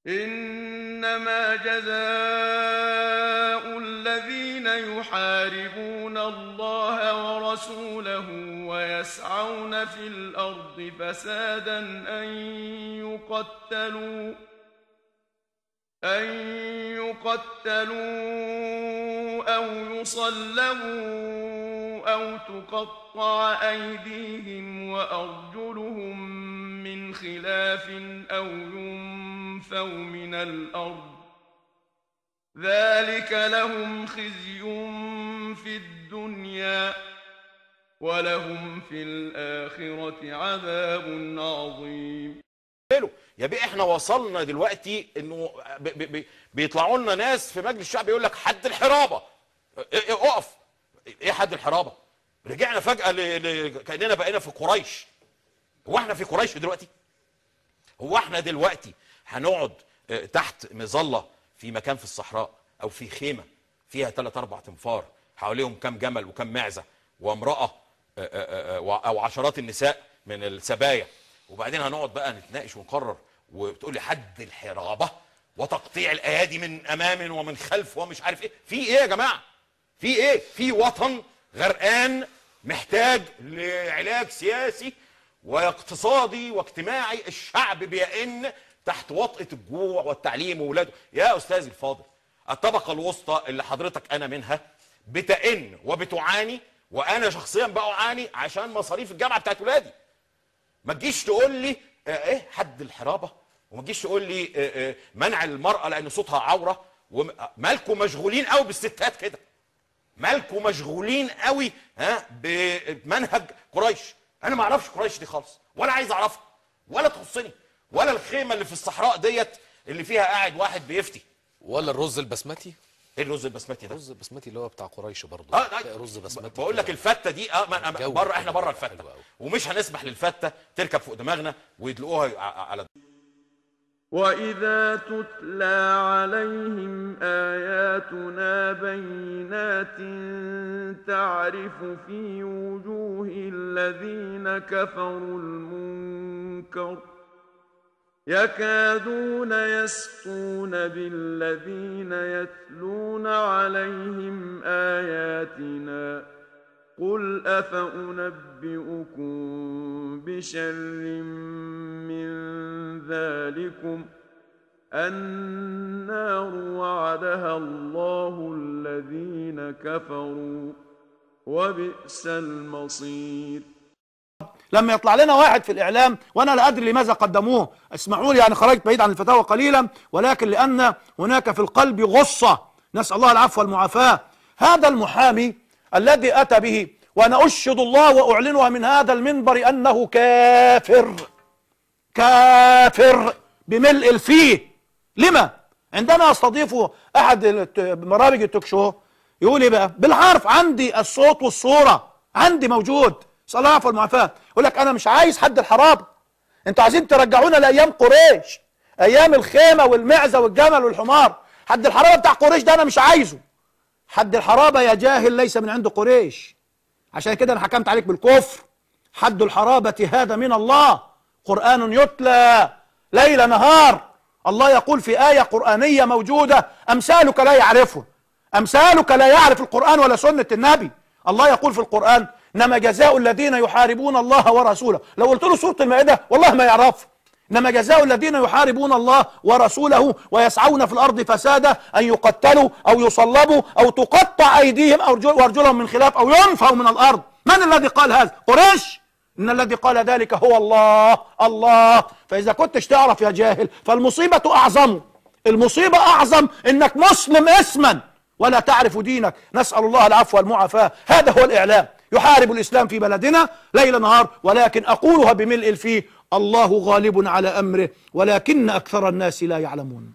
إنما جزاء الذين يحاربون الله ورسوله ويسعون في الأرض فسادا أن يقتلوا أو يصلبوا أو تقطع أيديهم وأرجلهم من خلاف أو ينفوا من الأرض ذلك لهم خزي في الدنيا ولهم في الآخرة عذاب عظيم. يا بيه احنا وصلنا دلوقتي انه بيطلعوا لنا ناس في مجلس الشعب يقول لك حد الحرابه. اقف، ايه حد الحرابه؟ رجعنا فجأة كأننا بقينا في قريش. هو احنا في قريش دلوقتي؟ هو احنا دلوقتي هنقعد تحت مظلة في مكان في الصحراء او في خيمة فيها 3 4 تنفار حواليهم كم جمل وكم معزة وامراة او عشرات النساء من السبايا، وبعدين هنقعد بقى نتناقش ونقرر وتقول لي حد الحرابه وتقطيع الايادي من امام ومن خلف ومش عارف ايه؟ في ايه يا جماعة؟ في ايه؟ في وطن غرقان محتاج لعلاج سياسي واقتصادي واجتماعي، الشعب بيئن تحت وطأة الجوع والتعليم وولاده. يا استاذي الفاضل، الطبقة الوسطى اللي حضرتك انا منها بتئن وبتعاني، وانا شخصيا بعاني عشان مصاريف الجامعة بتاعت ولادي. ما تجيش تقول لي ايه حد الحرابه، وما تجيش تقول لي منع المراة لان صوتها عورة. مالكم مشغولين قوي بالستات كده، مالكم مشغولين قوي ها بمنهج قريش. انا ما اعرفش قريش دي خالص، ولا عايز اعرفها، ولا تخصني، ولا الخيمة اللي في الصحراء ديت اللي فيها قاعد واحد بيفتي، ولا الرز البسمتي. ايه الرز البسمتي ده؟ الرز البسمتي اللي هو بتاع قريش برضه. رز بسمتي. بقول لك الفته دي بره، احنا بره الفته، ومش هنسمح للفته تركب فوق دماغنا ويدلقوها على. وإذا تتلى عليهم آياتنا بينات تعرف في وجوه الذين كفروا المنكر يكادون يسطون بالذين يتلون عليهم آياتنا قل أفأنبئكم بشر من ذلكم النار وعدها الله الذين كفروا وبئس المصير. لما يطلع لنا واحد في الإعلام وأنا لا أدري لماذا قدموه، اسمعوا لي، يعني خرجت بعيد عن الفتاوى قليلا، ولكن لأن هناك في القلب غصة، نسأل الله العفو والمعافاة. هذا المحامي الذي أتى به، وأنا أشهد الله وأعلنها من هذا المنبر أنه كافر، كافر بملء الفيه. لما؟ عندما أستضيفه أحد برامج التوك شو يقول إيه بقى؟ بالحرف، عندي الصوت والصورة، عندي موجود، نسأل الله العفو والمعافاة. يقول لك أنا مش عايز حد الحرابة، أنتوا عايزين ترجعونا لأيام قريش، أيام الخيمة والمعزة والجمل والحمار. حد الحرابة بتاع قريش ده أنا مش عايزه. حد الحرابة يا جاهل ليس من عند قريش، عشان كده أنا حكمت عليك بالكفر. حد الحرابة هذا من الله، قرآن يتلى ليل نهار. الله يقول في آية قرآنية موجودة أمثالك لا يعرفه، أمثالك لا يعرف القرآن ولا سنة النبي. الله يقول في القرآن إنما جزاء الذين يحاربون الله ورسوله. لو قلت له سورة المائدة والله ما يعرف. إنما جزاء الذين يحاربون الله ورسوله ويسعون في الأرض فسادا أن يقتلوا أو يصلبوا أو تقطع أيديهم أو وأرجلهم من خلاف أو ينفوا من الأرض. من الذي قال هذا؟ قريش. إن الذي قال ذلك هو الله، الله. فإذا كنتش تعرف يا جاهل فالمصيبة أعظم، المصيبة أعظم إنك مسلم اسما ولا تعرف دينك. نسأل الله العفو والمعافاة. هذا هو الإعلام، يحارب الإسلام في بلدنا ليل نهار، ولكن أقولها بملء الفيه: الله غالب على أمره ولكن أكثر الناس لا يعلمون.